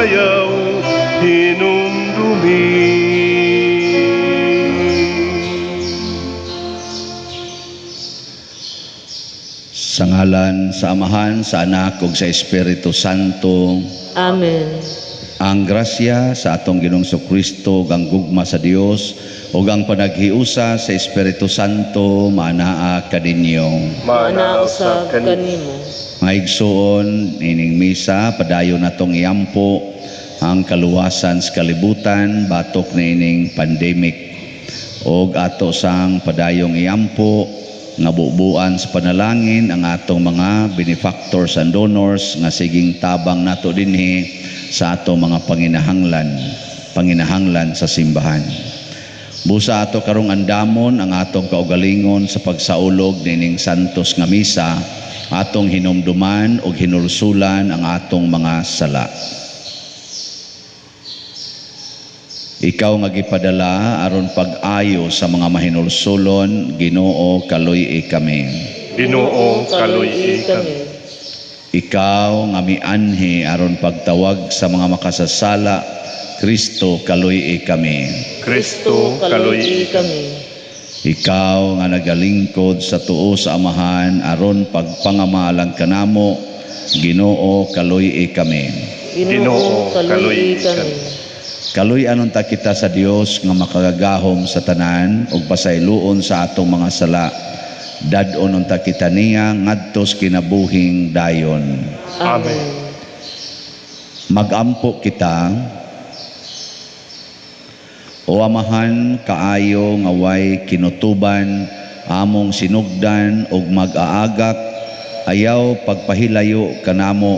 Ayaw hinumdumi. Sa ngalan sa Amahan, sa Anak ug sa Espiritu Santo. Amen. Ang grasya sa atong Ginoong Kristo ug ang gugma sa Dios ug ang panaghiusa sa Espiritu Santo maanaa kaninyo. Maana usab kanimo. Mga igsoon, ining misa padayon natong iampo ang kaluwasan sa kalibutan batok niining pandemic og ato sang padayong iampo nga bubuan sa panalangin ang atong mga benefactors and donors nga siging tabang nato dinhi sa atong mga panginahanglan sa simbahan. Busa ato karong andamon ang atong kaugalingon sa pagsaulog nining santos nga misa, atong hinumduman og hinulsulan ang atong mga sala. Ikaw nga gipadala aron pag-ayo sa mga mahinulsulon, Ginoo, kaluy-i kami. Ginoo, kaluy-i kami. Ikaw nga mianhi aron pagtawag sa mga makasasala, Kristo, kaluy-i kami. Kristo, kaluy-i kami. Ikaw nga nagalingkod sa tuo sa Amahan aron pagpangamalang kanamo, Ginoo, kaluy-i kami. Ginoo, kaluy-i kami. Kaluy-anon ta kita sa Dios nga makagagahom sa tanan ug pasayloon sa atong mga sala. Dad-on unta kita niya ngadto sa kinabuhing dayon. Amen. Magampo kita. O Amahan, kaayo nga way kinutuban among sinugdan ug mag-aagak, ayaw pagpahilayo kanamo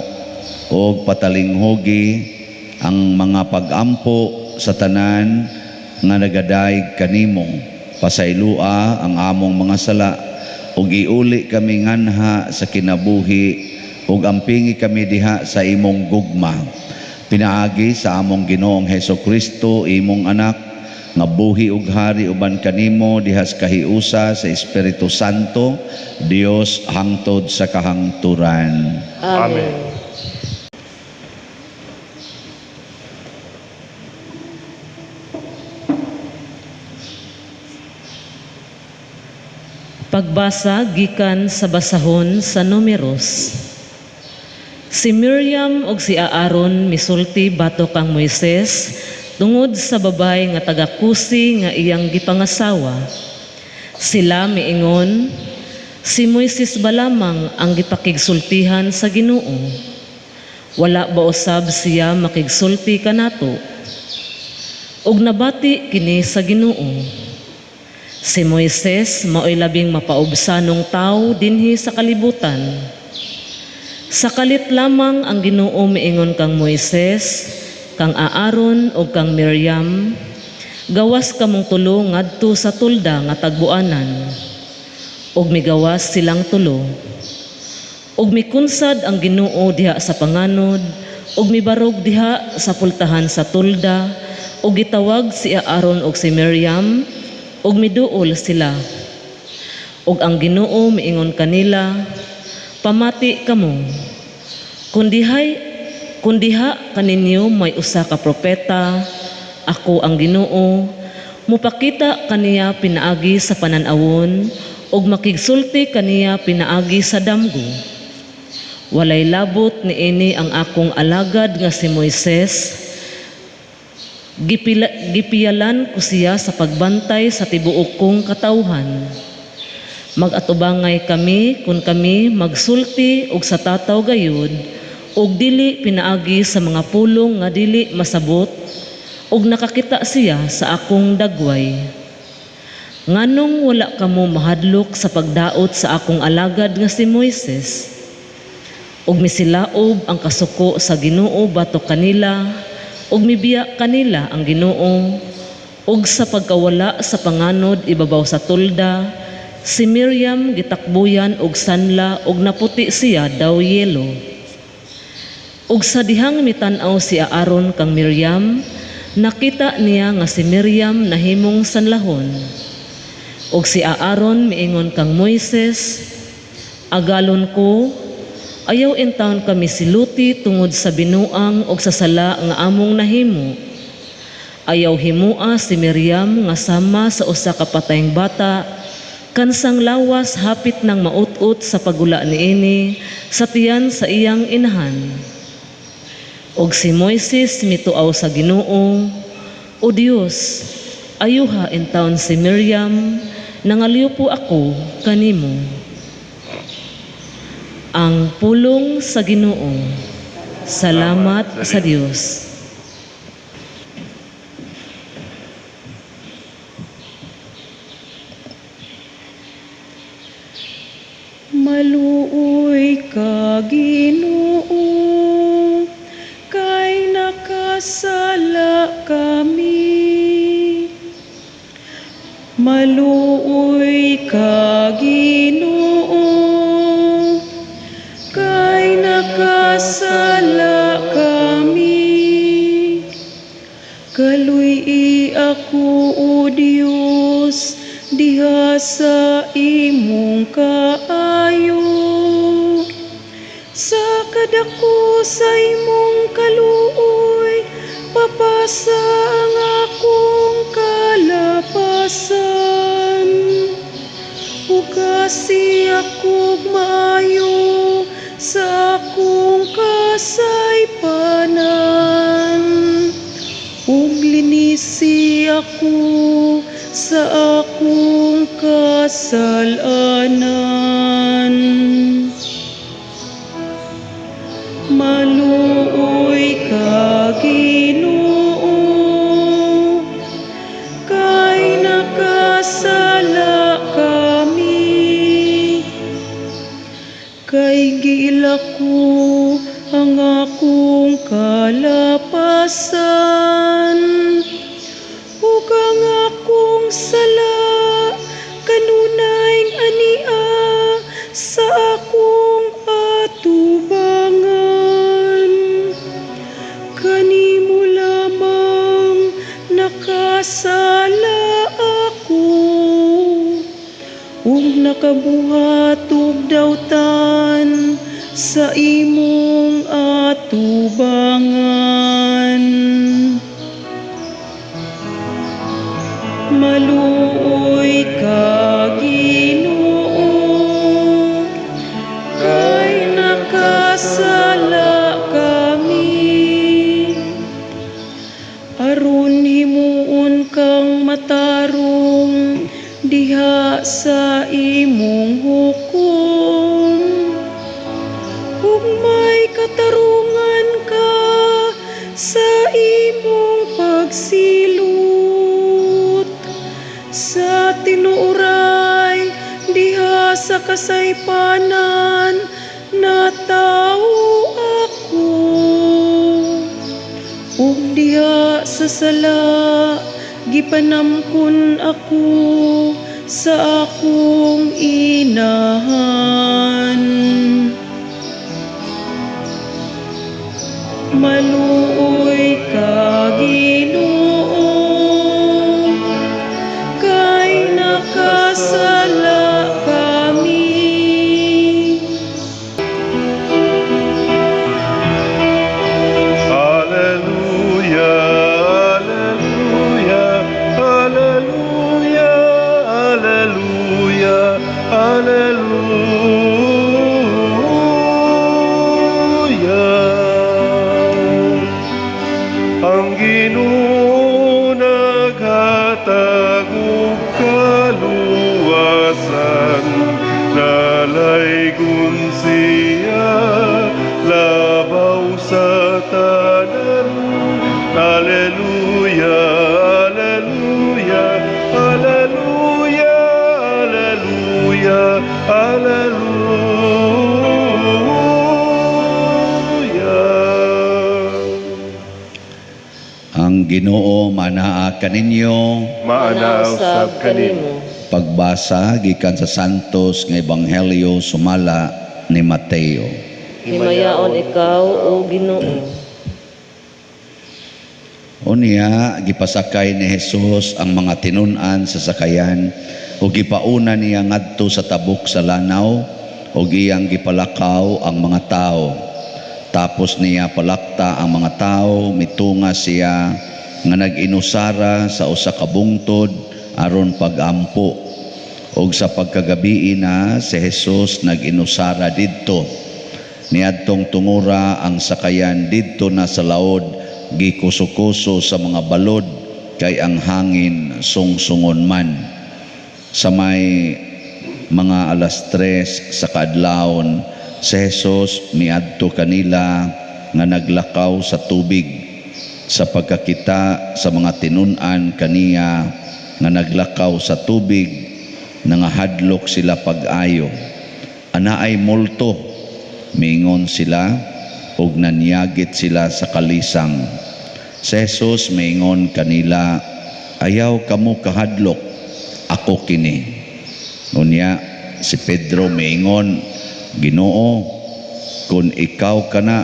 og patalinghugi ang mga pag-ampo sa tanan nga nagadayeg kanimo. Pasayloa ang among mga sala ug iuli kami nganha sa kinabuhi ug ampingi kami diha sa imong gugma. Pinaagi sa among Ginoong Hesus Kristo, imong anak, nga buhi ug hari uban kanimo diha sa kahiusa sa Espiritu Santo, Dios hangtod sa kahangturan. Amen. Pagbasa gikan sa basahon sa Numeros. Si Miriam ug si Aaron misulti batok kang Moises tungod sa babay nga taga-Kusi nga iyang gipangasawa. Sila miingon, si Moises ba lamang ang gipakigsultihan sa Ginoo? Wala ba usab siya makigsulti kanato? Ug nabati kini sa Ginoo. Si Moises maoy labing mapaubsanong tawo dinhi sa kalibutan. Sa kalit lamang ang Ginoo miingon kang Moises, kang Aaron ug kang Miriam, gawas kamong tulo ngadto sa tolda nga tagbuanan. Ug migawas silang tulo. Ug mikunsad ang Ginoo diha sa panganod, ug mibarog diha sa pultahan sa tolda, ug gitawag si Aaron ug si Miriam, ug miduol sila. Ug ang Ginoo miingon kanila, pamati kamo. Kun diha kaninyo may usa ka propeta, ako ang Ginoo, mupakita kaniya pinaagi sa panan-awon ug makigsulti kaniya pinaagi sa damgo. Walay labot niini ang akong alagad nga si Moises. Gipiyalan ko siya sa pagbantay sa tibuok kong katawhan. Mag-atubangay kami kun kami magsulti og sa tataw gayud og dili pinaagi sa mga pulong nga dili masabot og nakakita siya sa akong dagway. Nganong wala kamo mahadlok sa pagdaot sa akong alagad nga si Moises? Og misilaob ang kasuko sa Ginoo batok kanila, ug mibiya kanila ang Ginoo, ug sa pagkawala sa panganod ibabaw sa tolda, si Miriam gitakbuyan og sanla ug naputi siya daw yelo. Ug sa dihang mitan-aw si Aaron kang Miriam, nakita niya nga si Miriam nahimong sanlahon. Ug si Aaron miingon kang Moises, agalon ko, Ayaw intawon kami siluti tungod sa binuang og sa sala nga among nahimo. Ayaw himua si Miriam nga sama sa usa ka patayng bata, kansang lawas hapit nang maut-ot sa pagula niini sa tiyan sa iyang inahan. Og si Moises mituaw sa Ginoo, "O Dios, ayuha intawon si Miriam, nangaliw po ako kanimo." Ang pulong sa Ginoo. Salamat sa Dios. Maluoy ka, Ginoo, kay nakasala kami. Maluoy ka, Ginoo, kay nakasala kami. Kaluy-i ako, O Dios, diha sa imong kaayo. Sa kadako sa imong kaluoy, papasa ang akong kalapasan. Hugasi akog maayo sa akong kasaypanan, ug linisi ako sa akong kasalanan. Maluoy ka, Ginoo, kay nakasala kami. Kay giila ko ang akong kalapasan, ug ang akong sala kanunay ania sa akong atubangan. Kanimo lamang nakasala ako, ug nakabuhat og dautan sa imong atubangan. Maluoy ka, Ginoo, kay nakasala kami. Aron himuon kang matarong diha sa imong hukom, ug may katarungan ka sa imong pagsilot. Sa tinuoray diha sa kasaypanan natawo ako, ug diha sa sala gipanamkon ako sa akong inahan. Maluoy ka, Ginoo, kay nakasala kami. Alleluia, alleluia, alleluia, alleluia, alleluia. Ang Ginoo naghatag og kaluwasan, nalaygon siya labaw sa tanan. Alleluia, alleluia, alleluia, alleluia, alleluia. Ang Ginoo manaa kaninyo. Maana usab kanimo. Pagbasa gikan sa Santos nga Ebanghelyo sumala ni Mateo. Himayaon ikaw, O Ginoo. Unya gipasakay ni Jesus ang mga tinun-an sa sakayan ug gipauna niya ngadto sa tabok sa lanaw. ug iyang gipalakaw ang mga tawo. Tapos niya palakta ang mga tawo, mitunga siya nga nag-inusara sa usa ka bungtod aron pag-ampo. Ug sa pagkagabii na si Jesus nag-inusara didto. Niadtong tungura ang sakayan didto na sa laod, gikuso-kuso sa mga balod kay ang hangin sungsungon man. Sa may mga 3:00 sa kaadlawon, si Jesus miadto kanila nga naglakaw sa tubig. Sa pagkakita sa mga tinun-an kaniya nga naglakaw sa tubig, nangahadlok sila pag-ayo. "Anaay multo," miingon sila, ug nanyagit sila sa kalisang. Si Jesus miingon kanila, "Ayaw kamo kahadlok, ako kini." Unya si Pedro miingon, "Ginoo, kung ikaw kana,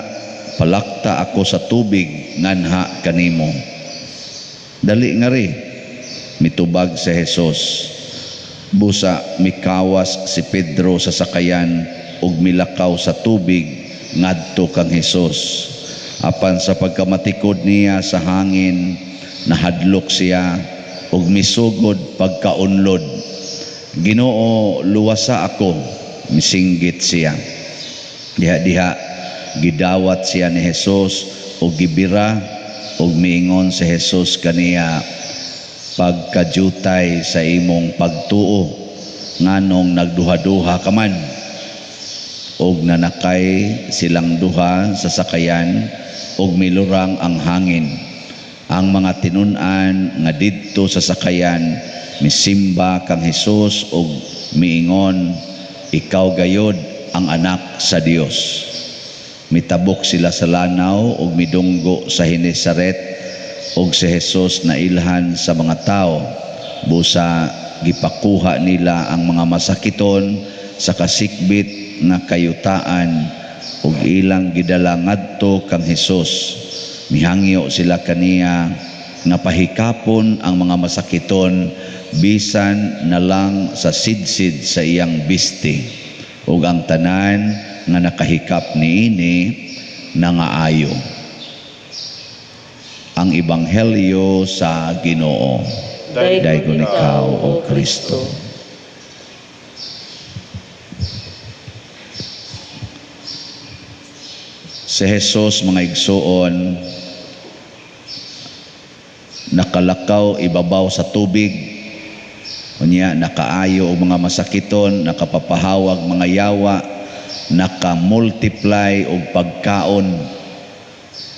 palakta ako sa tubig nganha kanimo." "Dali ngari," mitubag si Jesus. Busa mikawas si Pedro sa sakayan ug milakaw sa tubig ngadto kang Jesus. Apan sa pagkamatikod niya sa hangin, nahadlok siya ug misugod pagkaunlod. "Ginoo, luwasa ako," misinggit siya. Diha-diha gidawat siya ni Jesus ug gibira, ug miingon si Jesus kaniya, "Pagkajutay sa imong pagtuo, nganong nagduha-duha ka man?" Og nanakay silang duha sa sakayan ug milurang ang hangin. Ang mga tinun-an nga didto sa sakayan misimba kang Jesus ug miingon, "Ikaw gayod ang anak sa Dios." Mitabok sila sa lanaw ug midunggo sa Genesaret, ug si Jesus nailhan sa mga tao. Busa gipakuha nila ang mga masakiton sa kasikbit nga kayutaan ug ilang gidala ngadto kang Hesus. Mihangyo sila kaniya nga pahikapon ang mga masakiton bisan na lang sa sidsid sa iyang bisti, ug ang tanan nga nakahikap niini nangaayo. Ang Ebanghelyo sa Ginoo. Daygon ikaw, O Kristo. Si Jesus, mga igsuon, nakalakaw ibabaw sa tubig. Unya nakaayo og mga masakiton, nakapapahawag mga yawa, naka-multiply og pagkaon.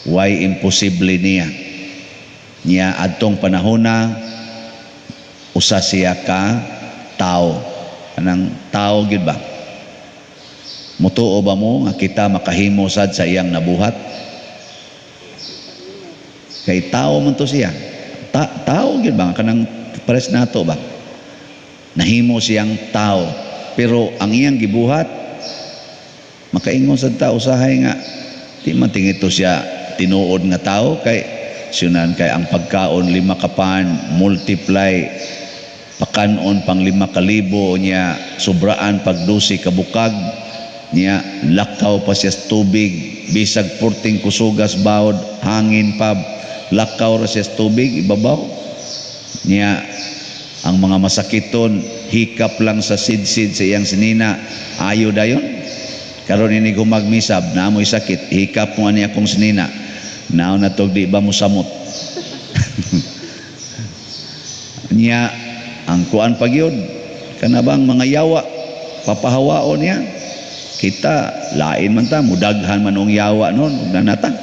Way imposible niya. Niya adtong panahona usa siya ka tao. Anang tao gyud ba? Mutuo ba mo nga kita makahimo sad sa iyang nabuhat? Kay tao man to siya. Tao gyud ba kanang pares nato ba? Nahimo siyang tao, pero ang iyang gibuhat makaingon sad ta usahay nga di man tingito siya tinuod nga tao, kay syunan kay ang pagkaon 5 ka pan multiply pakanon pang 5,000 niya, sobraan pag 12 ka bukag niya, lakaw pa siya sa tubig bisag porting kusugas bawod hangin pa, lakaw ra siya sa tubig ibabaw niya. Ang mga masakiton hikap lang sa sidsid sa iyang sinina, ayo dayon. Karon ini gumagmisab na amoy sakit, hikap mo ani akong sinina, naon na tog di ba mo samot. Niya ang kuan pagyud kana bang mga yawa papahawaon niya. Kita lain man ta, mudaghan man og yawa nun ug nanata.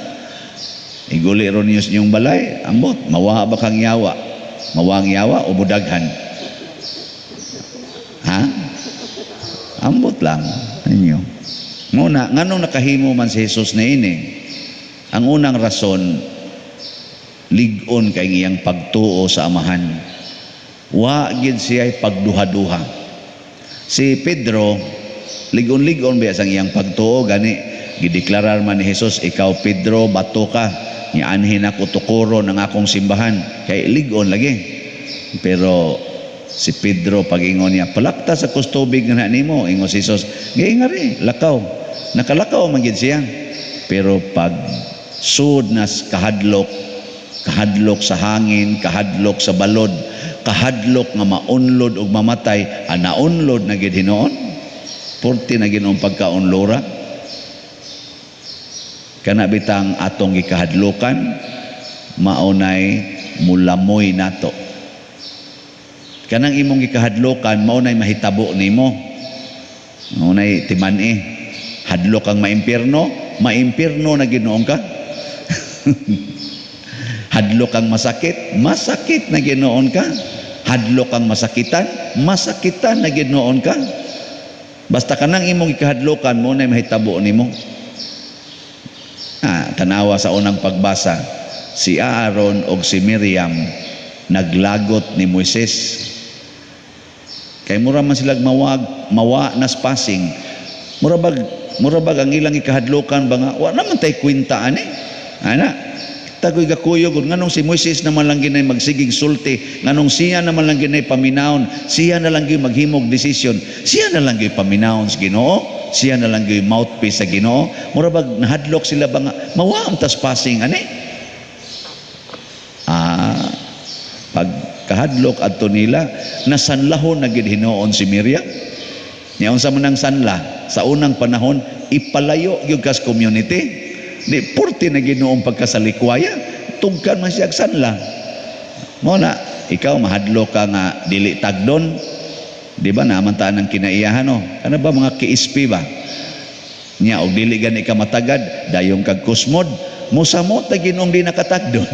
Iguli ron niyo sa inyong balay, ambot mawa ba kang yawa? Mawang yawa o mudaghan? Ha? Ambot lang ninyo. Muna, nganong nakahimo man si Jesus na ini? Ang unang rason, lig-on kay iyang pagtuo sa Amahan. Wa gid siya pagduha-duha. Si Pedro, lig-on-lig-on biya sang iyang pagtuo, gani gideklarar man ni Jesus, "Ikaw Pedro, bato ka, nianhin ako tukuro ng akong simbahan." Kay lig-on lagi. Pero Si Pedro, pag-ingon niya, "Palakta sa kos tubig nga nimo," ingon si Jesus, "Ngari, lakaw." Nakalakaw man gid siya. Pero pag sud na kahadlok, kahadlok sa hangin, kahadlok sa balod, kahadlok nga maunlod og mamatay, ah, naunlod na gid hinuon. Purti na ginoong pagkaunlora. Kana bitang atong gikahadlokan, maunay mulamoy nato. Kanang imong gikahadlokan, maunay mahitabo nimo. Maunay timan-i. Hadlok kang maimpierno, maimpierno na ginoon ka. Hadlok kang masakit, masakit na ginoon ka. Hadlok kang masakitan, masakitan na ginoon ka. Basta kanang imong gikahadlokan, mo na mahitabo nimo. Ah, tanawa sa unang pagbasa, si Aaron og si Miriam naglagot ni Moises. Kay mura man sila mawag, mawa nas passing. Mura bag ang ilang ikahadlokan ba nga wa naman tay kwenta ani. Ana, tagoy gakuyog nganong si Moises naman lang ginay magsigig sulti, nganong siya naman lang ginay paminawon, siya na lang gyud maghimog desisyon, siya na lang gyud paminawon sa Ginoo, siya na lang gyud mouthpiece sa Ginoo. Mura bag nahadlok sila ba nga mawa ang tas passing ani. Ah, pag kahadlok adto nila, nasanlahon na gid hinuon si Miriam. Nya unsa man ang sanla sa unang panahon? Ipalayo gyud kas community. Di purti na Ginoong pagkasalikwaya, tugkan man siya sanla. Mo na ikaw mahadlok ka nga dili tagdon, di ba naman taan ang kinaiyahan, no? Ano ba mga kiispi ba? Nya og dili gani ka matagad, dayong kag kusmod, musamot na Ginoong di nakatagdon.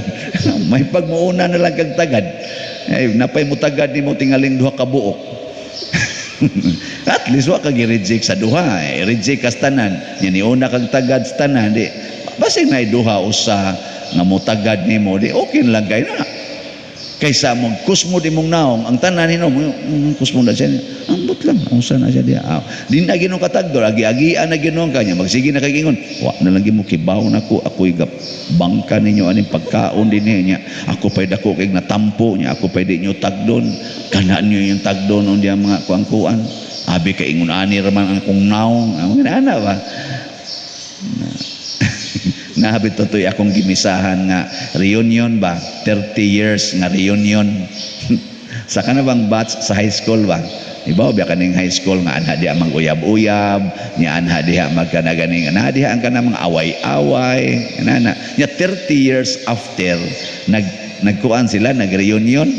May pagmuuna na lang kag tagad. Ay, napay mutagad nimo tingaling duha ka buok. At least wa ka gi-reject sa duha. Eh, reject kas tanan. Nya niuna kag tagad sa tanan, di basig na duha usa nga mutagad nimo, di okay lang kay na. Kaysa mo kusmod imong naong, ang tanan hino kusmod na siya. Ambot lang, unsa na siya diha. Ah, di na Ginoo katagdor, agi-agian na Ginoo kanya, magsige na kay ingon. Wa na lang mo kibaw nako, ako'y bangka ninyo aning pagkaon dinhi niya. Ako pa'y dako kay natampo niya, ako pa'y di nyo tagdon. Kana niyo yung tagdon undi ang mga kuang-kuan. Abi kay ingon ani ra man ang akong naong. Ang ana ba? Nahabit totoy akong gimisahan nga reunion ba, 30 years nga reunion sa kana bang batch sa high school ba. Ibaw biya kaning high school nga anha diha mang uyab-uyab nya, anha diha magkana ganing anha diha ang kana mga away-away ana nya. 30 years after, nagkuan sila, nag-reunion.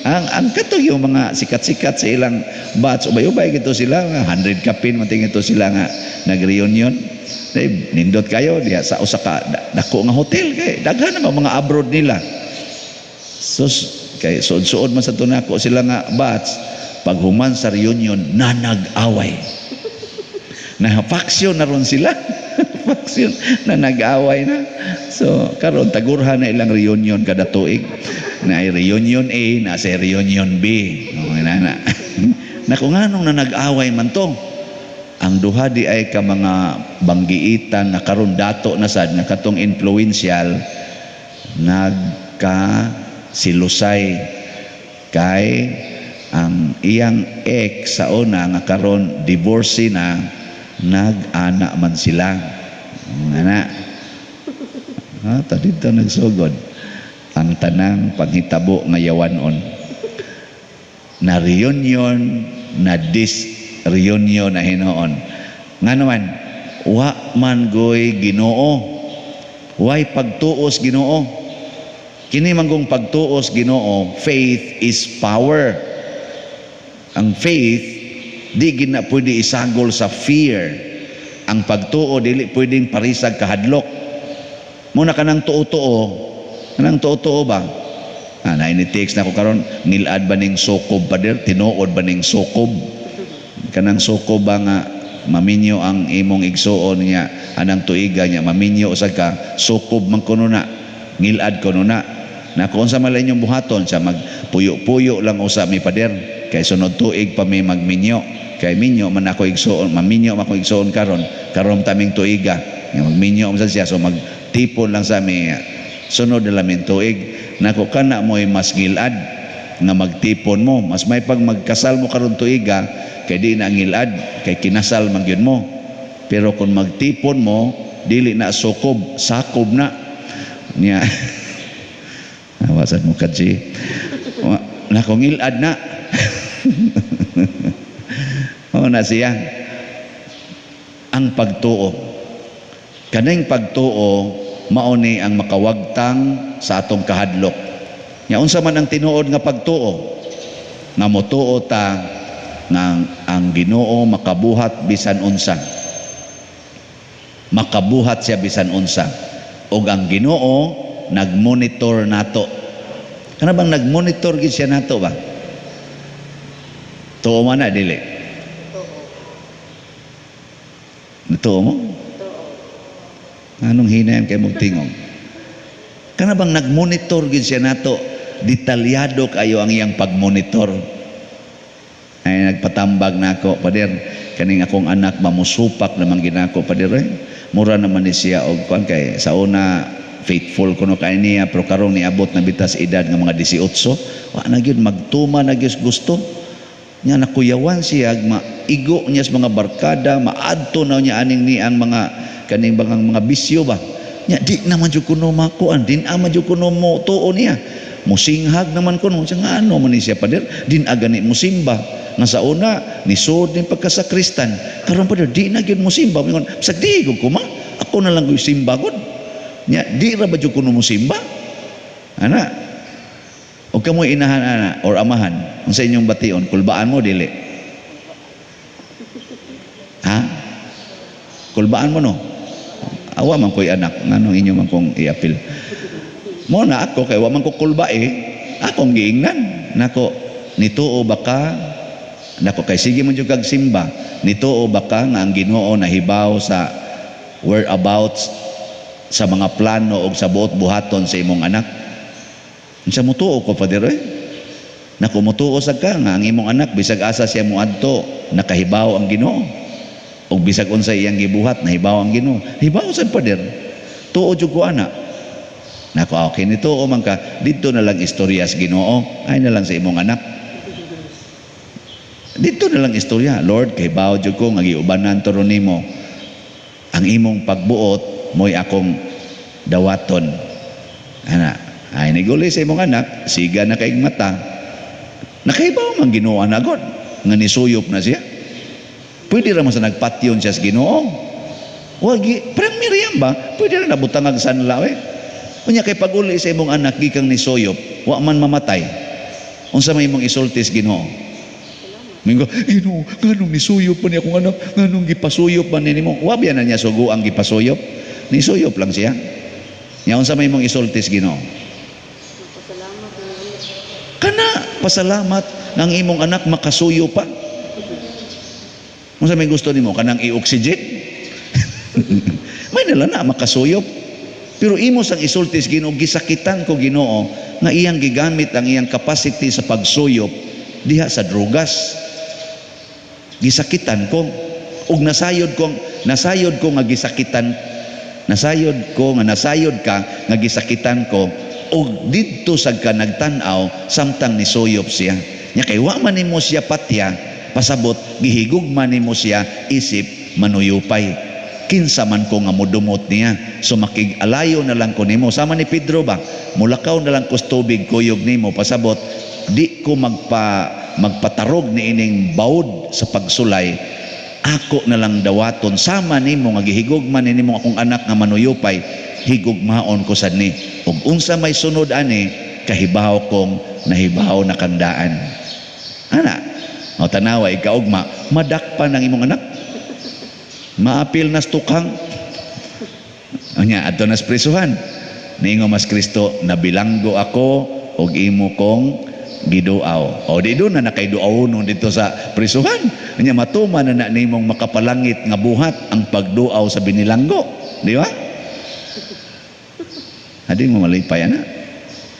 Ang katong yung mga sikat-sikat sa ilang batch, ubay-ubay gito sila, 100 kapin mating ito sila nga nag-reunion. Ay, nindot kayo diha sa usa ka dako nga hotel kay daghan na mga abroad nila. Sus, kay suod-suod man sa tunako sila nga batch. Paghuman sa reunion, nanag-away. Na faction na ron sila. Faction na nag-away na. So karon tagurhan na ilang reunion kada tuig. Na ay reunion A, na sa reunion B. Okay na na. Naku, nganong na nag-away man to? Ang duha di ay ka mga banggiitan nga karon dato na sad nga katong influential, nagka silusay kay ang iyang ex sa una nga karon divorce na, nag-ana man sila. Ana. Ha, tadi dito nagsugod ang tanang panghitabo nga yawanon na reunion na dis reunion na hinuon. Nga naman wa man goy Ginoo, way pagtuos Ginoo. Kini manggong pagtuos Ginoo, faith is power. Ang faith di gina pwede isagol sa fear. Ang pagtuo dili pwedeng parisag kahadlok. Muna kanang tuo-tuo, kanang tuo-tuo ba? Ah, na text na ko karon, ngilad ba ning sukob, pader? Tinuod ba ning sukob? Kanang sukob ba nga maminyo ang imong igsuon niya anang tuiga niya maminyo usag ka, sukob man kuno na, ngilad kuno na. Na kung unsa man lang inyong buhaton sa magpuyo-puyo lang usa mi, pader, kay sunod tuig pa mi magminyo, kay minyo man ako igsuon, maminyo man ako igsuon karon, karon taming tuiga nga magminyo man siya, so magtipon lang sa mi sunod na lamin tuig. Nako, kana mo'y mas ngilad. nga magtipon mo. Mas may pag magkasal mo karon tuiga kay di na ngilad kay kinasal man gyud mo. Pero kung magtipon mo, dili na sukob, sakob na. Nya. Awasan mo kadji. Nako ngilad na. Mao na siya. Ang pagtuo. Kaning pagtuo mao ni ang makawagtang sa atong kahadlok. Nya unsa man ang tinuod nga pagtuo? Nga motuo ta nga ang Ginoo makabuhat bisan unsa. Makabuhat siya bisan unsa. Ug ang Ginoo nagmonitor nato. Kana bang nagmonitor gid siya nato ba? Tuo man na dili? Tuo mo? Anong hinayan kay mong tingog? Kana bang nagmonitor gid siya nato? Detalyado kayo ang iyang pagmonitor. Ay nagpatambag na ako, pader, kaning akong anak mamusupak naman ginako, pader, eh. Mura naman ni siya og kuan kay sa una faithful kuno kay niya, pero karon niabot na bitas edad nga mga 18, wa na gyud magtuma na gyud gusto. Nya nakuyawan siya, maigo niya sa mga barkada, maadto na niya aning ni ang mga kaning bangang mga bisyo ba. Nya di naman jud kuno makuan, din ama jud kuno mo tuo niya. Musinghag naman kuno, siya nga ano man ni siya pader, din agani musimba. Nga sa una nisod ni pagkasakristan, karon pader di na gyud musimba. Mingon, bisag di ko kuma, ako na lang ko'y simba gud. Nya di ra ba jud kuno musimba? Ana. Og kamoy inahan ana or amahan, unsa inyong bation, kulbaan mo dili? Ha? Kulbaan mo no? Awa man ko'y anak, nganong inyo man kong iapil. Mo na ako kay wa man ko kulba eh. Akong giingnan nako, nituo ba ka? Nako kay sige man jud kag simba, nituo ba ka nga ang Ginoo nahibaw sa whereabouts sa mga plano og sa buot buhaton sa imong anak? Unsa motuo ko pader eh? Nako motuo sad ka nga ang imong anak bisag asa siya moadto nakahibaw ang Ginoo. Og bisag unsa iyang gibuhat nahibaw ang Ginoo. Hibaw sad pader. Tuo jud ko ana. Nako okay nituo man ka, didto na lang istorya sa Ginoo, ay na lang sa imong anak. Didto na lang istorya. Lord, kahibaw jud ko nga giubanan to ron nimo. Ang imong pagbuot mo'y akong dawaton. Ana, ay niguli sa imong anak, siga na kay mata. Nakahibaw man Ginoo ana god nga nisuyop na siya. Pwede ra man sa nagpatyon siya sa Ginoo. Wagi, parang Miriam ba? Pwede ra nabutang ang sanla eh. Unya kay pag-uli sa imong anak gikang nisuyop, wa man mamatay. Unsa may imong isulti sa Ginoo? Mingo, Ginoo, nganong nisuyop pa niya akong anak? Nganong gipasuyop pa nimo? Wa biya na niya sugo ang gipasuyop. Nisuyop lang siya. Nya unsa may imong isulti sa Ginoo? Kana pasalamat ng imong anak makasuyo pa. Unsa may gusto nimo kanang i-oxygen? May nala na makasuyop. Pero imo sang isulti sa Ginoo, gisakitan ko Ginoo nga iyang gigamit ang iyang capacity sa pagsuyop diha sa drugas. Gisakitan ko ug nasayod ko nga gisakitan, nasayod ko nga nasayod ka nga gisakitan ko ug didto sad ka nagtan-aw samtang nisuyop siya. Nya kay wa man nimo siya patya, pasabot gihigugma nimo siya isip manuyupay. Kinsa man ko nga modumot niya, so makig-alayo na lang ko nimo. Sama ni Pedro ba, mulakaw na lang ko sa tubig kuyog nimo, pasabot di ko magpatarog ni ining bawd sa pagsulay, ako na lang dawaton sama nimo nga gihigugma ni nimo akong anak nga manuyupay, higugmaon ko sad ni. Ug unsa may sunod ani, kahibaw kong nahibaw na kandaan. Ana, o tanawa ikaugma, madakpan ang imong anak. Maapil nas tukang. Anya adto nas prisuhan. Niingon mas Kristo, nabilanggo ako og imo kong giduaw. O di doon na nakaiduaw nun dito sa prisuhan. Anya matuman na na nimong makapalangit nga buhat ang pagduaw sa binilanggo. Di ba? Adi mo malipay ana.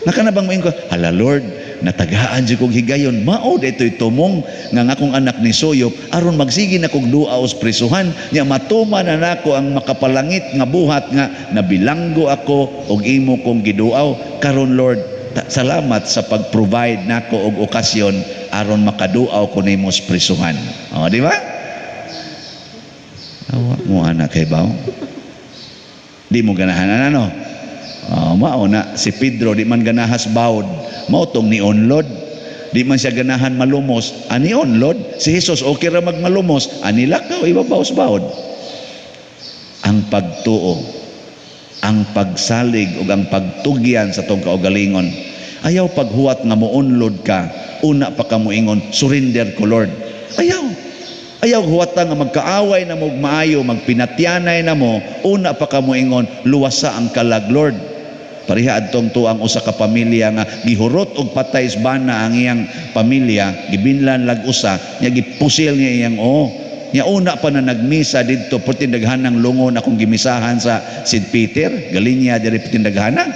Naka na bang moingon ko, hala Lord, natagaan jud kog higayon, mao daytoy tumong nga akong anak ni Soyop aron magsige na kog duaw sa prisuhan, nya matuman na nako ang makapalangit nga buhat nga nabilanggo ako og imo kong giduaw. Karon Lord, Salamat sa pag-provide nako og okasyon aron makaduaw ko nimo sa prisuhan. O, di ba? Awa mo anak kay baw. Di mo ganahan ano? Oh, mao na si Pedro di man ganahas bawod. Mao tong niunlod. Di man siya ganahan malumos, ani unlod. Si Jesus okay ra magmalumos, ani lakaw ibabaw sa bawod. Ang pagtuo, ang pagsalig ug ang pagtugyan sa tong kaugalingon. Ayaw paghuwat nga mounlod ka, una pa ka moingon, "Surrender ko, Lord." Ayaw. Ayaw huwata nga magkaaway na mo og maayo, magpinatyanay na mo, una pa ka moingon, "Luwasa ang kalag, Lord." Pareha adtong tuang usa ka pamilya nga gihurot og patay sa bana ang iyang pamilya, gibinlan lag usa, nya gipusil niya iyang oo. Nya una pa na nagmisa didto, perting daghanang lungon akong gimisahan sa St. Peter, Galinya diri perting daghana.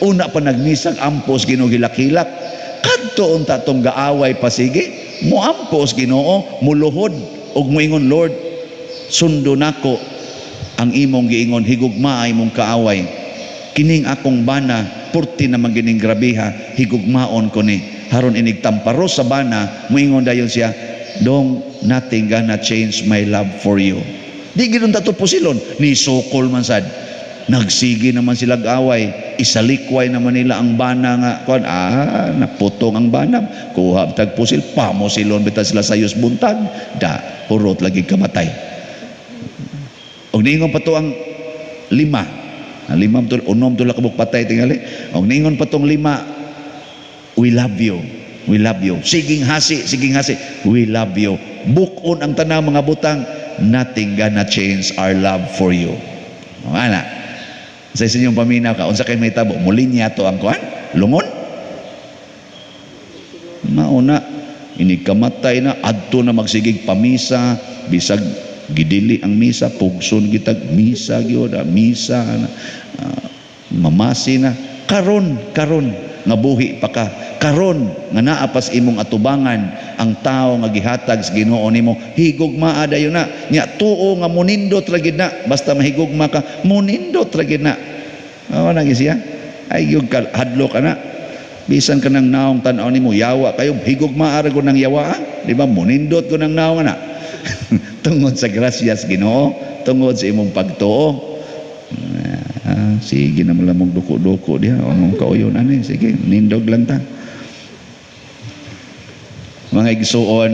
Una pa nagmisag ampos Ginoo, hilak-hilak. Kadto unta tong gaaway pa sige, muampos Ginoo, muluhod ug moingon, "Lord, sundo nako ang imong giingon, higugmaa imong kaaway. Kining akong bana, purti naman gining grabiha, higugmaon ko ni." Haron inig tamparos sa bana, moingon dayon siya, "Dong, nothing gonna change my love for you." Di gid unta to pusilon, ni sukol man sad. Nagsige naman sila away, isalikway naman nila ang bana nga kuan, naputong ang bana, kuha tag pusil, pamusilon bitaw sila sa yus buntag, da hurot lagi kamatay. Og niingon pa to ang lima. Ang lima to, unom to kabuk patay tingali. Og niingon pa tong lima, "We love you. We love you." Siging hasi, siging hasi. "We love you." Bukon ang tanang mga butang, nothing gonna change our love for you. O, ana. Sa inyong paminaw ka, unsa kay may tabo, mulinya to ang kuan? Lungon? Mauna, ini kamatay na, adto na magsigig pamisa, bisag gidili ang misa, pugson gitag misa gyud, misa na, mamasi na. Karon, karon nga buhi pa ka, karon nga naa pas imong atubangan ang tao nga gihatag sa Ginoo nimo, higugmaa dayon na. Nya tuo nga munindot ra gid na, basta mahigugma ka, munindot ra gid na. Mao na siya. Ay gyud ka hadlok ana. Bisan ka ng naong tan-aw nimo yawa kayo, higugmaa ra gud ng yawa, di ba? Munindot ko ng naong ana. Tungod sa grasya sa Ginoo, tungod sa imong pagtuo. Sige na mo lang duko-duko diha, ang kauyon ani, sige, nindog lang ta. Mga igsuon,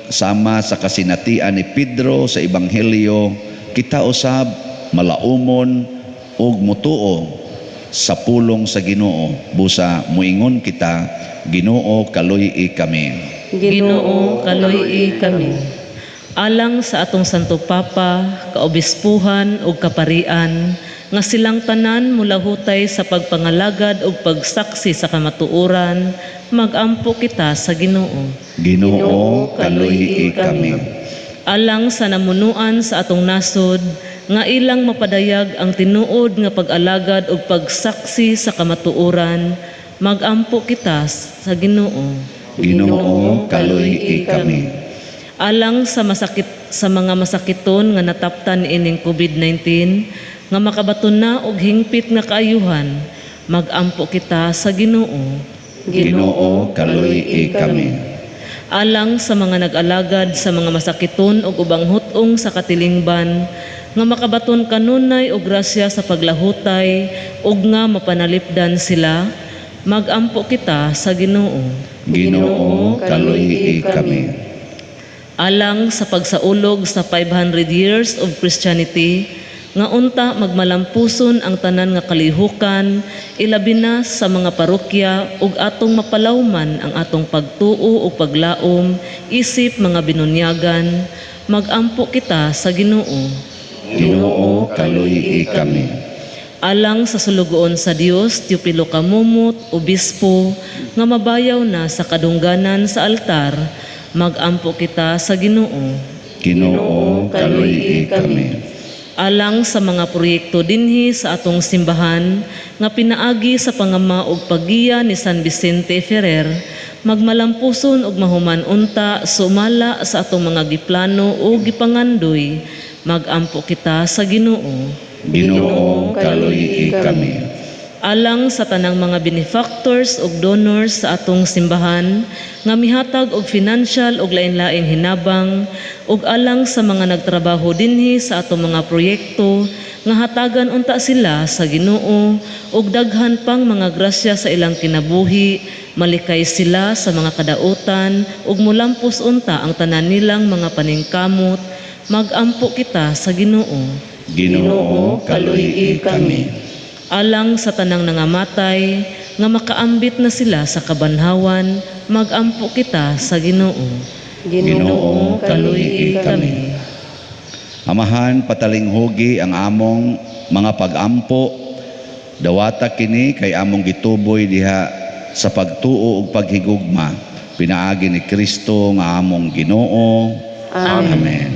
sama sa kasinatian ni Pedro sa Ebanghelyo, kita usab malaumon ug mutuo sa pulong sa Ginoo. Busa muingon kita, "Ginoo, kaluy-i kami." Ginoo, kaluy-i kami. Alang sa atong Santo Papa, kaobispuhan ug kaparian, nga silang tanan mulahutay sa pagpangalagad ug pagsaksi sa kamatuoran, magampo kita sa Ginoo. Ginoo, kaluy-i kami. Alang sa namunuan sa atong nasod, nga ilang mapadayag ang tinuod nga pag-alagad ug pagsaksi sa kamatuoran, magampo kita sa Ginoo. Ginoo, kaluy-i kami. Alang sa masakit sa mga masakiton nga nataptan ining COVID-19 nga makabaton na og hingpit nga kaayuhan, magampo kita sa Ginoo. Ginoo, kaluy-i kami. Alang sa mga nag-alagad sa mga masakiton ug ubang hut-ong sa katilingban nga makabaton kanunay og grasya sa paglahutay ug nga mapanalipdan sila, magampo kita sa Ginoo. Ginoo, kaluy-i kami. Alang sa pagsaulog sa 500 years of Christianity, nga unta magmalampuson ang tanan nga kalihukan, ilabi na sa mga parokya, ug atong mapalawman ang atong pagtuo ug paglaom isip mga binunyagan, magampo kita sa Ginoo. Ginoo, kaluy-i kami. Alang sa sulugoon sa Dios Teopilo Camomot, obispo, nga mabayaw na sa kadungganan sa altar, magampo kita sa Ginoo. Ginoo, kaluy-i kami. Alang sa mga proyekto dinhi sa atong simbahan nga pinaagi sa pangama ug paggiya ni San Vicente Ferrer, magmalampuson ug mahuman unta sumala sa atong mga giplano ug gipangandoy, magampo kita sa Ginoo. Ginoo, kaluy-i kami. Alang sa tanang mga benefactors ug donors sa atong simbahan nga mihatag og financial ug lain-laing hinabang, ug alang sa mga nagtrabaho dinhi sa atong mga proyekto nga hatagan unta sila sa Ginoo ug daghan pang mga grasya sa ilang kinabuhi, malikay sila sa mga kadautan ug mulampos unta ang tanan nilang mga paningkamot, magampo kita sa Ginoo. Ginoo, kaluy-i kami. Alang sa tanang nangamatay nga makaambit na sila sa kabanhawan, magampo kita sa Ginoo. Ginoo, kaluy-i kami. Amahan, patalinghugi ang among mga pagampo. Dawata kini kay among gituboy diha sa pagtuo ug paghigugma pinaagi ni Kristo nga among Ginoo. Amen. Amen.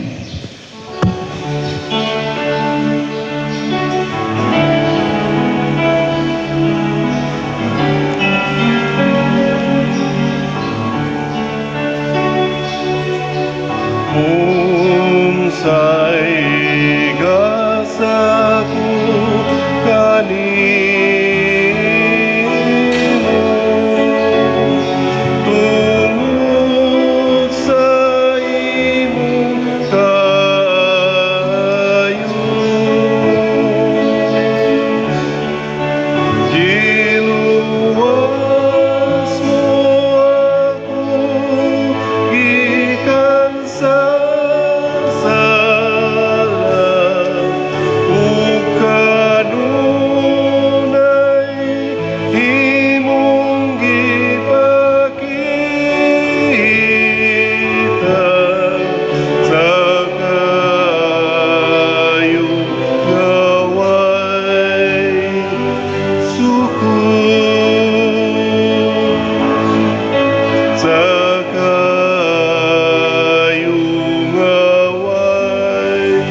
Unsay gasa ko kanimo tungod sa imong kaayo, giluwas mo ako gikan sa sala ug kanunay imong gipakita sa kaayo nga way sukod, sa kaayo nga way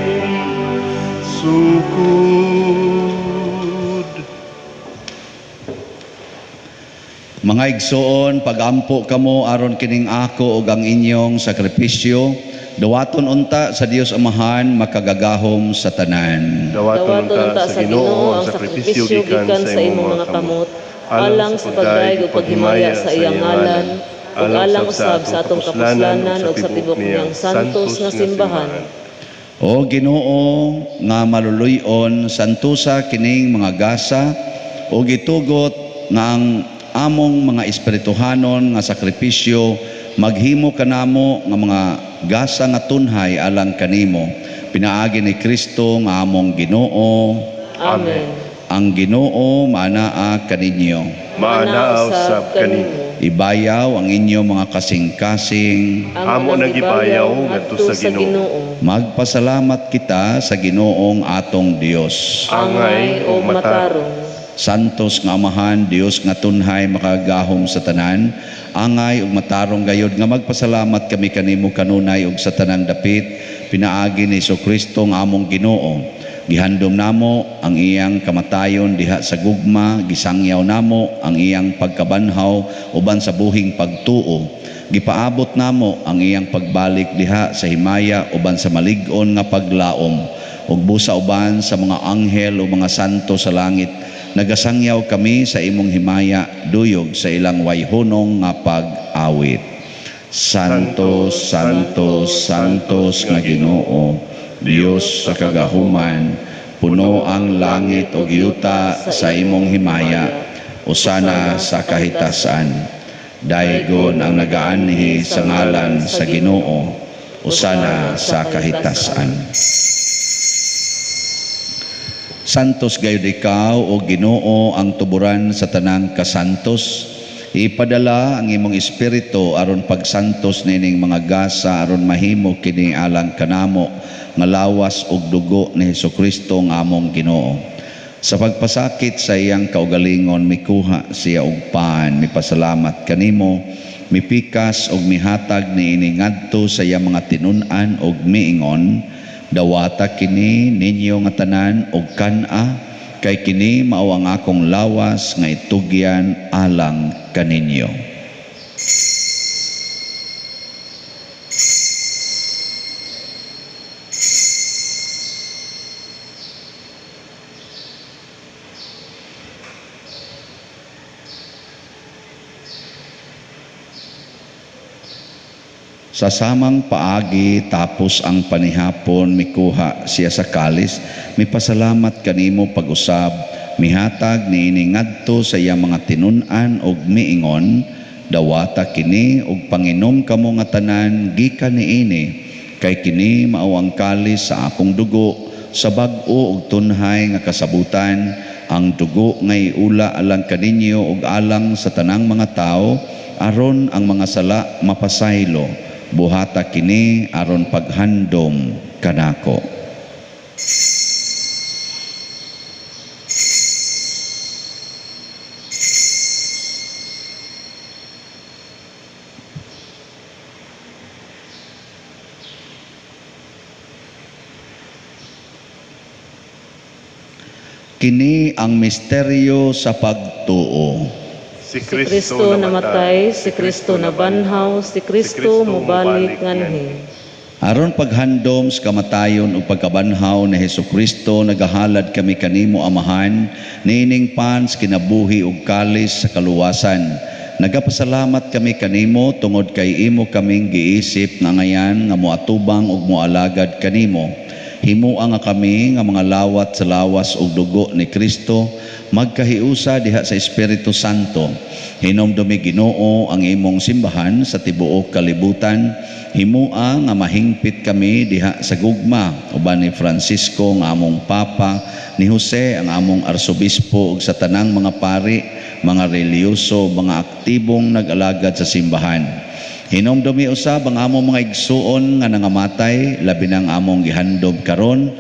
sukod. Mga igsoon, pagampo kamo aron kining ako ug ang inyong sakripisyo, dawaton unta sa Dios Amahan makagagahom sa tanan. Dawaton Dawaton unta sa Ginoo ang sakripisyo gikan sa imong mga kamot, alang alang sa pagdayeg ug paghimaya sa iyang ngalan, ug alang usab sa atong kapuslanan ug sa tibok niyang santos nga simbahan. O Ginoo nga maluluy-on, santusa kining mga gasa ug gitugot nga ang among mga espirituhanon nga sakripisyo maghimo kanamo nga mga gasa nga tunhay alang kanimo, pinaagi ni Kristo nga among Ginoo. Amen. Ang Ginoo maanaa kaninyo. Maanaa usab kanimo. Ibayaw ang inyong mga kasing-kasing. Amo nang gibayaw ngadto sa Ginoo. Magpasalamat kita sa Ginoong atong Dios. Angay ug matarong. Santos nga Amahan, Dios nga tunhay makagahom sa tanan, angay ug matarong gayod nga magpasalamat kami kanimo kanunay ug sa tanang dapit, pinaagi ni Hesukristo nga among Ginoo. Gihandom namo ang iyang kamatayon diha sa gugma, gisangyaw namo ang iyang pagkabanhaw uban sa buhing pagtuo. Gipaabot namo ang iyang pagbalik diha sa himaya uban sa malig-on nga paglaom. Ug busa uban sa mga anghel o mga santo sa langit, nagasangyaw kami sa imong himaya duyog sa ilang wayhunong nga pag-awit. Santo, Santo, Santos nga Ginoo, Dios sa kagahuman, puno ang langit ug yuta sa imong himaya, usana sa kahitasan. Daygon ang nagaanhi sa ngalan sa Ginoo, usana sa kahitasan. Santos gayud ikaw o Ginoo ang tuburan sa tanang kasantos. Ipadala ang imong espiritu aron pagsantos nining mga gasa aron mahimo kini alang kanamo nga lawas ug dugo ni Hesukristo nga among Ginoo. Sa pagpasakit sa iyang kaugalingon mikuha siya og paan, mipasalamat kanimo, mipikas og mihatag niini ngadto sa iyang mga tinun-an og miingon, dawata kini ninyo nga tanan og kan-a, kay kini mao ang akong lawas nga itugyan alang kaninyo. Sa samang paagi tapos ang panihapon, mikuha siya sa kalis, mipasalamat kanimo pag-usab, mihatag niini ngadto sa iyang mga tinun-an ug miingon, "Dawata kini ug panginom kamo nga tanan gikan niini, kay kini mao ang kalis sa akong dugo sa bag-o ug tunhay nga kasabutan, ang dugo nga iula alang kaninyo ug alang sa tanang mga tawo aron ang mga sala mapasaylo. Buhata kini aron paghandom kanako." Kini ang misteryo sa pagtuo. Si Si Kristo namatay, si Kristo nabanhaw, si Kristo mobalik nganhi. Aron paghandom sa kamatayon ug pagkabanhaw ni Hesukristo, nagahalad kami kanimo, Amahan, niining pan sa kinabuhi ug kalis sa kaluwasan. Nagapasalamat kami kanimo tungod kay imo kaming giisip nga ngayan nga moatubang ug moalagad kanimo. Himua nga kami nga mga lawat sa lawas ug dugo ni Kristo magkahiusa diha sa Espiritu Santo. Hinomdumi, Ginoo, ang imong simbahan sa tibuok kalibutan. Himua nga mahingpit kami diha sa gugma uban ni Francisco nga among Papa, ni Jose ang among Arsobispo ug sa tanang mga pari, mga relihiyoso, mga aktibong nag-alagad sa simbahan. Hinomdumi usab ang among mga igsuon nga nangamatay, labi nang among gihandom karon,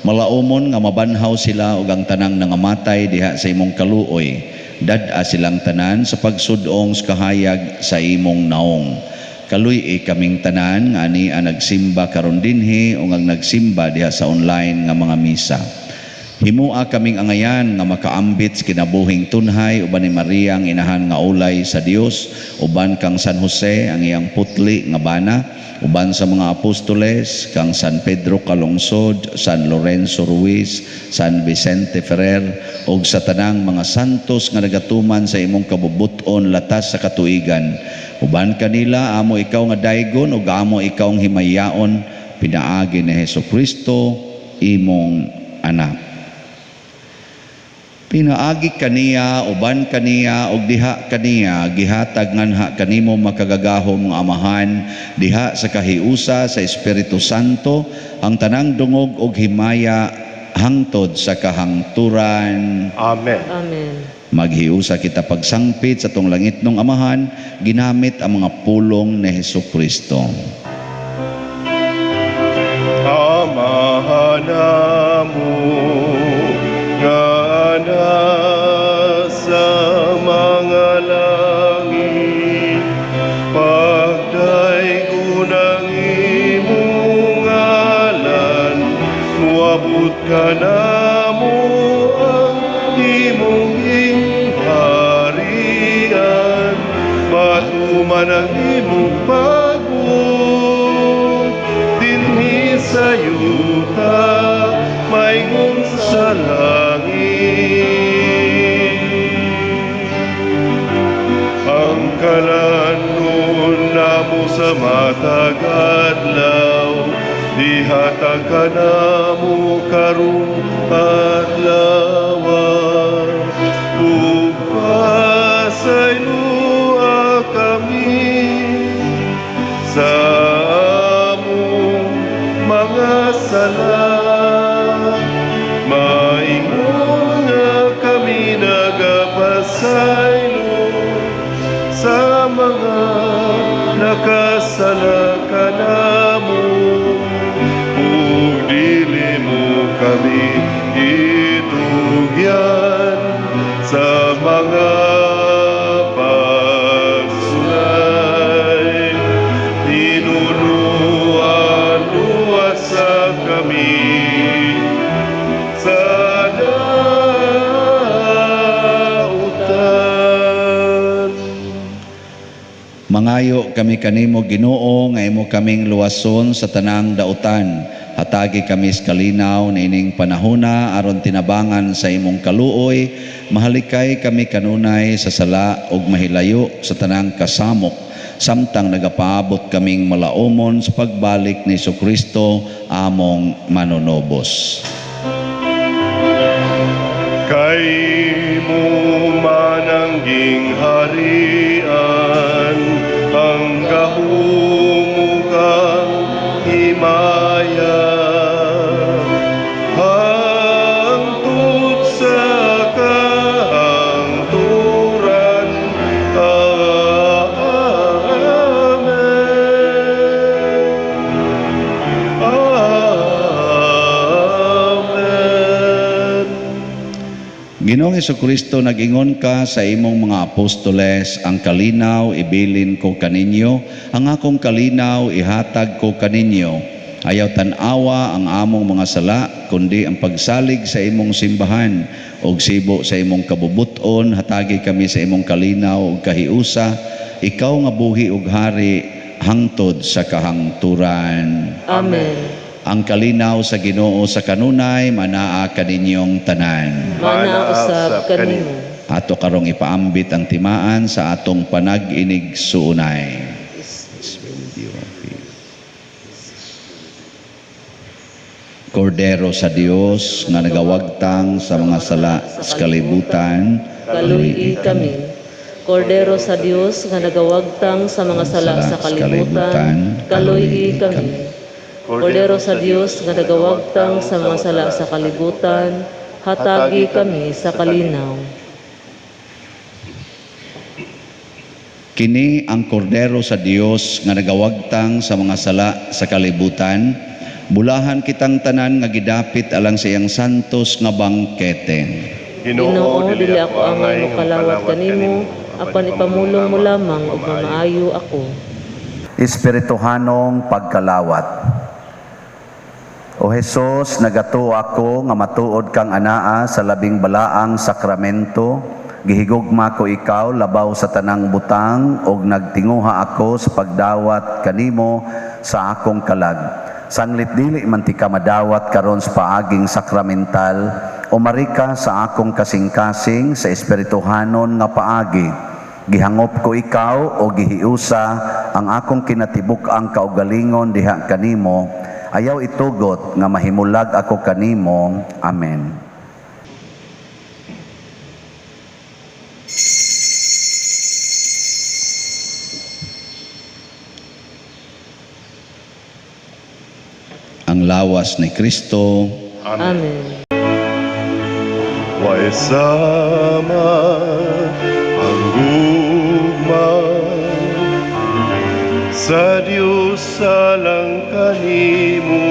malaumon nga mabanhaw sila ug ang tanang nangamatay diha sa imong kaluoy. Dad-a silang tanan sa pagsudong sa kahayag sa imong naong. Kaluy-i kaming tanan nga ani ang nagsimba karon dinhi o ang nagsimba diha sa online nga mga misa. Himua kaming angayan nga makaambit sa kinabuhing tunhay uban ni Maria ang inahan nga ulay sa Dios, uban kang San Jose ang iyang putli nga bana, uban sa mga apostoles, kang San Pedro Calungsod, San Lorenzo Ruiz, San Vicente Ferrer, ug sa tanang mga santos nga nagatuman sa imong kabubut-on latas sa katuigan. Uban kanila amo ikaw nga daygon ug amo ikaw ang himayaon pinaagi ni Hesukristo imong anak. Pinaagi kaniya, uban kaniya, ug diha kaniya, gihatag nganha kanimo makagagahom nga Amahan, diha sa kahiusa sa Espiritu Santo, ang tanang dungog ug himaya hangtod sa kahangturan. Amen. Amen. Maghiusa kita pagsangpit sa tong langitnong Amahan, ginamit ang mga pulong ni Hesukristo. Amahan namo nga nasa mga langit, pagdaygon ang imong ngalan, moabot kanamo ang imong gingharian, matuman ang imong pagbuot dinhi sa yuta maingon sa langit. Ang kalanon namo sa matag adlaw, ihatag kanamo karong adlaw, ug pasayloa kami sa among mga sala, maingon nga kami nagapasaylo sa mga nakasala kanamo, ug dili mo kami itugyan sa mga pagsulay, hinunuan luwasa kami sa dautan. Mangayo kami kanimo, Ginoo, nga imo kaming luwason sa tanang dautan. Hatagi kami sa kalinaw niining panahona aron tinabangan sa imong kaluoy, mahalikay kami kanunay sa sala ug mahilayo sa tanang kasamok. Samtang nagapaabot kaming malaumon sa pagbalik ni Kristo among manunubos. Kay mo man ang gingharian, ang gahom ug ang himaya, hangtod sa kahangturan. Amen. Amen. Ginoong Kristo, nag-ingon ka sa imong mga apostoles, ang kalinaw ibilin ko kaninyo, ang akong kalinaw ihatag ko kaninyo. Ayaw tan-awa ang among mga sala, kundi ang pagsalig sa imong simbahan og sibo sa imong kabubuton, hatagi kami sa imong kalinaw ug kahiusa, ikaw nga buhi ug hari hangtod sa kahangturan. Amen. Ang kalinaw sa Ginoo sa kanunay manaa kaninyong tanan. Mana usab kanimo. Ato karong ipaambit ang timaan sa atong panag-inig-suunay. Kordero sa Dios nga nagawagtang sa mga sala sa kalibutan, Kaluy-i kami. Kordero sa Dios nga nagawagtang sa mga sala sa kalibutan, kaluy-i kami. Kordero sa Dios nga nagawagtang sa mga sala sa kalibutan, hatagi kami sa kalinaw. Kini ang kordero sa Dios nga nagawagtang sa mga sala sa kalibutan, bulahan kitang tanan nga gidapit alang sa iyang santos nga bangkete. Ginoo, dili ako angay mokalawat kanimo, apan ipamulong mo lamang ug mamaayo ako. Espirituhanong pagkalawat. O Hesus, nagatuo ako nga matuod kang anaa sa labing balaang sakramento. Gihigugma ko ikaw labaw sa tanang butang ug nagtinguha ako sa pagdawat kanimo sa akong kalag. Sanglit dili man ti ka madawat karon sa paaging sakramental, umari ka sa akong kasing-kasing sa espirituhanon nga paagi. Gihangop ko ikaw o gihiusa ang akong kinatibuk-ang kaugalingon diha kanimo. Ayaw itugot nga mahimulag ako kanimo. Amen. Ang lawas ni Kristo. Amen. Amen. Way sama ang gugma sa Dios alang kanimo,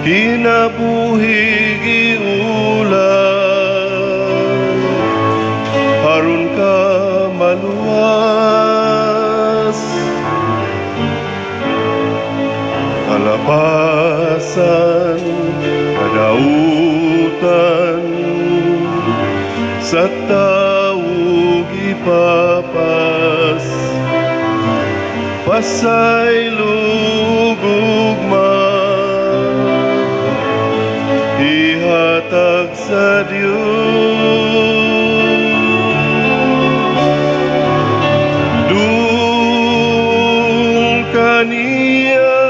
kinabuhi giulan aron ka maluwas, kalapasan kadautan sa tawo gipapas, pasaylo gugma ihatag sa Dios. Dul kaniya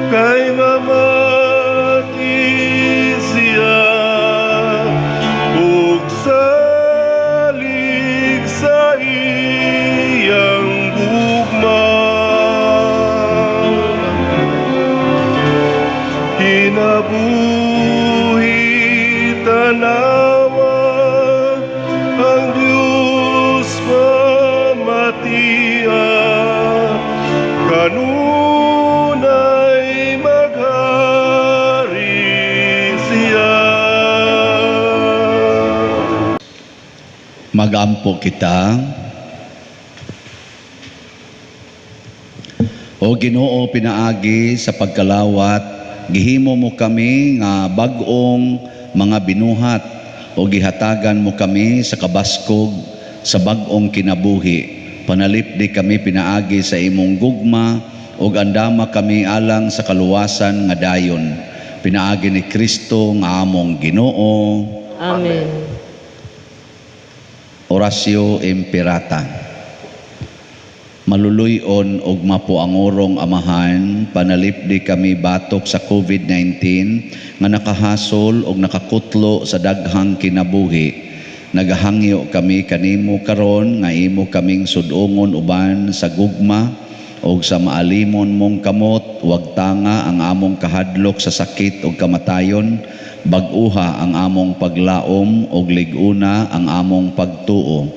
kay mamati siya ug salig sa iyang gugma. Kinabuhi tanawa ang Diyos pamatia, kanunay maghari siya. Magampo kita. O Ginoo, pinaagi sa pagkalawat, gihimo mo kami nga bag-ong mga binuhat o gihatagan mo kami sa kabaskog sa bag-ong kinabuhi. Panalipdi kami pinaagi sa imong gugma ug andama kami alang sa kaluwasan nga dayon. Pinaagi ni Kristo nga among Ginoo. Amen. Oratio Imperata. Maluluy-on ug mapuangurong Amahan, panalipdi kami batok sa COVID-19 nga nakahasol ug nakakutlo sa daghang kinabuhi. Nagahangyo kami kanimo karon nga imo kaming sudungon uban sa gugma ug sa maalimon mong kamot. Wag tanga ang among kahadlok sa sakit ug kamatayon. Bag-uha ang among paglaom ug lig-una ang among pagtuo.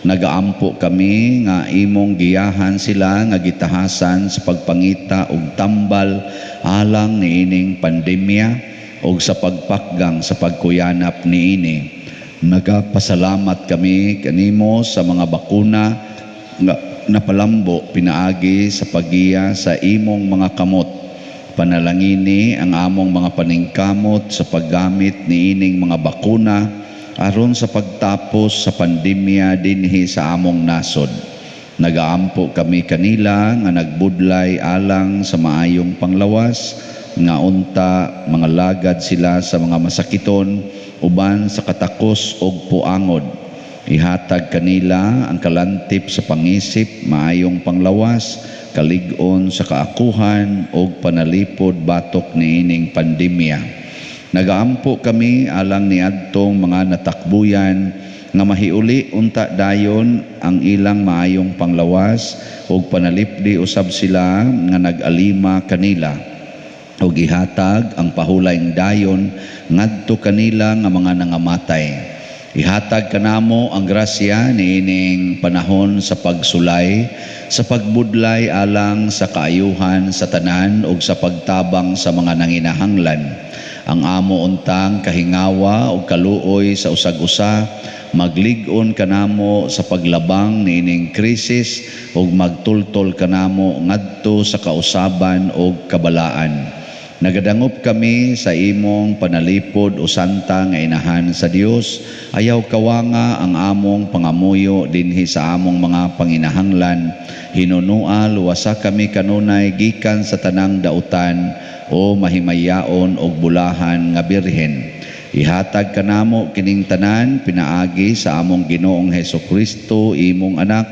Nagaampo kami nga imong giyahan sila nga gitahasan sa pagpangita og tambal alang niining pandemya ug sa pagpakgang sa pagkuyanap niini. Nagapasalamat kami kanimo sa mga bakuna nga napalambo pinaagi sa paggiya sa imong mga kamot. Panalangini ang among mga paningkamot sa paggamit niining mga bakuna aron sa pagtapos sa pandemya dinhi sa among nasod. Nagaampo kami kanila nga nagbudlay alang sa maayong panglawas, nga unta mga lagad sila sa mga masakiton uban sa katakos og puangod. Ihatag kanila ang kalantip sa pangisip, maayong panglawas, kalig-on sa kaakuhan og panalipod batok niining pandemya. Nagaampo kami alang niadtong mga natakbuyan nga mahiuli unta dayon ang ilang maayong panglawas ug panalipdi usab sila nga nag-alima kanila ug ihatag ang pahulayng dayon ngadto kanila nga mga nangamatay. Ihatag kanamo ang grasya niining panahon sa pagsulay, sa pagbudlay alang sa kaayuhan sa tanan ug sa pagtabang sa mga nanginahanglan. Ang amo untang kahingawa ug kaluoy sa usag-usa maglig-on kanamo sa paglabang niining krisis ug magtultol kanamo ngadto sa kausaban ug kabalaan. Nagadangop kami sa imong panalipod o santa nga inahan sa Dios. Ayaw kawanga ang among pangamuyo dinhi sa among mga panginahanglan. Hinunua luwasa kami kanunay gikan sa tanang dautan o mahimayaon og bulahan nga birhen. Ihatag kanamo kining tanan pinaagi sa among Ginoong Hesus Kristo, imong anak,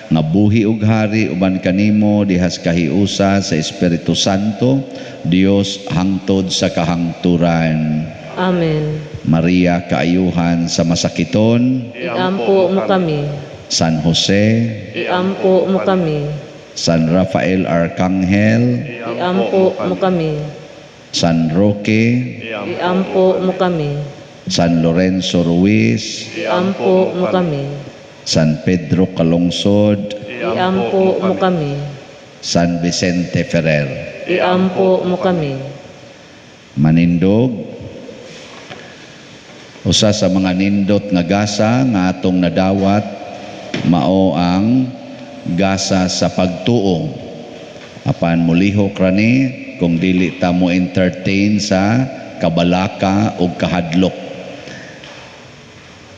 nga buhi ug hari uban kanimo dihas kahiusa sa Espiritu Santo, Dios, hangtod sa kahangturan. Amen. Maria, kaayuhan sa masakiton, Iampo mo kami. San Jose, Iampo mo kami. San Rafael Arcangel, Iampo mo kami. San Roque, Iampo mo kami. San Lorenzo Ruiz, Iampo mo kami. San Pedro Calungsod, Iampo mo kami. San Vicente Ferrer. Iampo mo kami. Manindog, usa sa mga nindot nga gasa nga atong nadawat mao ang gasa sa pagtuo. Apan mulihok ra ni kung dili ta mo entertain sa kabalaka ug kahadlok.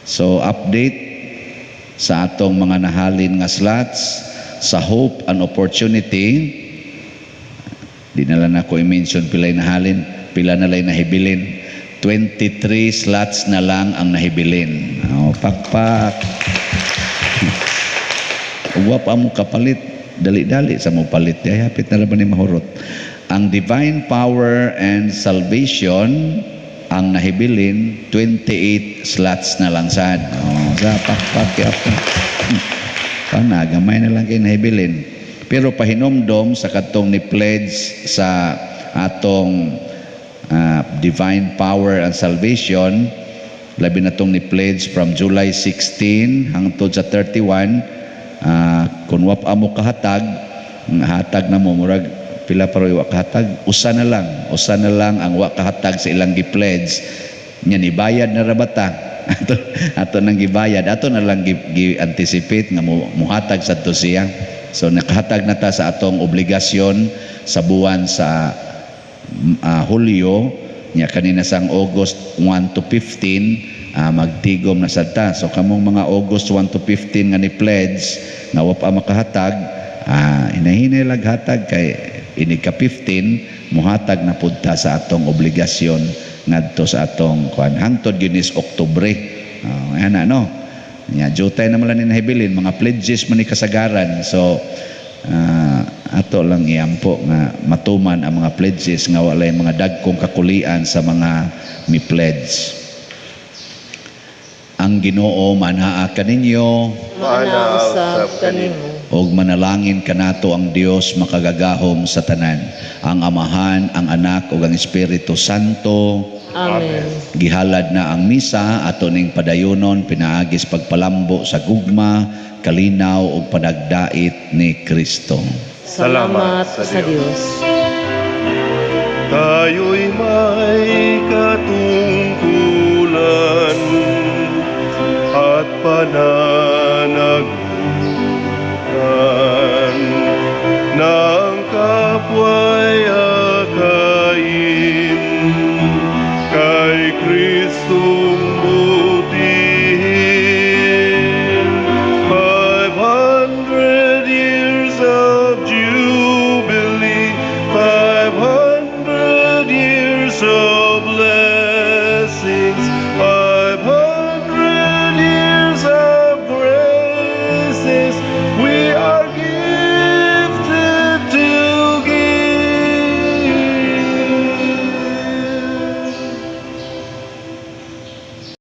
So update sa atong mga nahalin nga slots sa Hope and Opportunity, di na lang ako i-mention pilay nahalin, pila na lang nahibilin. 23 slots na lang ang nahibilin. Oh, pakpak. Wa pa mo kapalit, dali-dali sa mo palit. Ay, hapit na lang ba ni mahurot. Ang Divine Power and Salvation ang nahibilin, 28 slots na lang sad. Oh, sa pakpak yapon. Pana, gamay na lang kay nahibilin. Pero pahinomdom sa katong ni pledge sa atong Divine Power and Salvation, labi na tong ni pledge from July 16 hangtod sa 31, kung wa pa mo kahatag, hatag na mo, murag pila pa wa kahatag, usa na lang ang wa kahatag sa ilang gi-pledge nya, nibayad na ra bata. Ato nang gibayad, ato na lang gi-anticipate nga muhatag sa to siya. So nakahatag na ta sa atong obligasyon sa buwan sa Hulyo nya, kanina sang August 1 to 15, magtigom na sad ta. So kamong mga August 1 to 15 nga ni pledge nga wa pa makahatag, hinahinay lag hatag kay inig ka 15 muhatag na pud ta sa atong obligasyon ngadto sa atong kuan hangtod gyud is Oktubre. Ana no nya, jutay na man lang ni nahibilin, mga pledges man ni kasagaran. So Ato lang iampo nga matuman ang mga pledges nga walay mga dagkong kakulian sa mga mi-pledge. Ang Ginoo manaa kaninyo. Maana usab kanimo. Og manalangin kanato ang Dios makagagahom sa tanan, ang Amahan, ang Anak ug ang Espiritu Santo. Amen. Gihalad na ang misa, ato ning padayonon pinaagis pagpalambo sa gugma, kalinaw ug panagdait ni Kristo. Salamat sa Dios. Tayo'y may katungkulan at pananagutan.